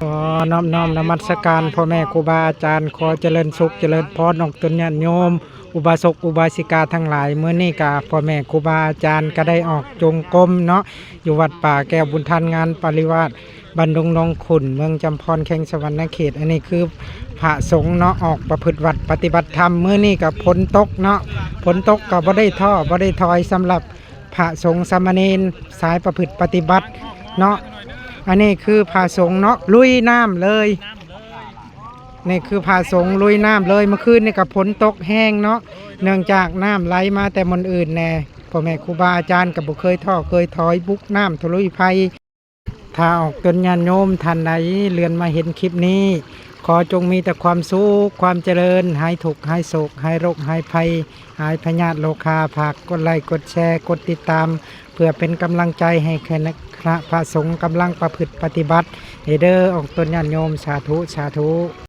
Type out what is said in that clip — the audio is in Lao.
ຂໍນອບນ້ອມນະມັດສະການພໍ່ແມ່ຄູບາອາຈານ ຂໍຈະເລີນສຸກຈະເລີນພອນອອກຕົນຍາດໂຍມ ອຸບາສົກອຸບາສິກາທັງຫຼາຍ. ມື້ນີ້ກະພໍ່ແມ່ຄູບາອາຈານກະໄດ້ອອກຈົງກົມເນາະ ຢູ່ວັດປ່າແກ້ວບຸນທັນ ງານປະລິວາດ ບ້ານດົງໜອງຂຸ້ນ ເມືອງຈຳພອນ ແຂວງສະຫວັນນະເຂດ. ອັນນີ້ຄືພະສົງເນາະ ອອກປະພຶດວັດປະຕິບັດທຳ. ມື້ນີ້ກະຝົນຕົກເນາະ ຝົນຕົກກະບໍ່ໄດ້ທໍ້ບໍ່ໄດ້ຖອຍ ສຳລັບພະສົງສາມະເນນສາຍປະພຶດປະຕິບັດເນາະ. ອັນນີ້ຄືພະສົງເນາະ ລຸຍນ້ຳເລີຍ. ນີ້ຄືພະສົງລຸຍນ້ຳເລີຍ. ເມື່ອຄືນນີ້ກະຝົນຕົກແຮງເນາະ ເນື່ອງຈາກນ້ຳໄຫຼມາແຕ່ບ່ອນອື່ນແດ່ ພໍ່ແມ່ຄູບາອາຈານກະບໍ່ເຄີຍທໍ້ເຄີຍຖອຍ ບຸກນ້ຳທະລຸຍໄພ. ຖ້າອອກຕົນຍາດໂຍມທ່ານໃດເລື່ອນມາເຫັນຄລິບນີ້ ຂໍຈົ່ງມີແຕ່ຄວາມສຸກຄວາມຈະເລີນ ຫາຍທຸກຫາຍໂສກຫາຍໂລກຫາຍໄພ ຫາຍພະຍາດໂລຄາ. ຝາກກົດໄລກົດແຊ ກົດຕິດຕາມ ເພື່ອເປັນກຳລັງໃຈໃຫ້ຄະນະພະສົງກຳລັງປະພຶດປະຕິບັດເດີ. ອອກຕົນຍາດໂຍມ ສາທຸ ສາທຸ.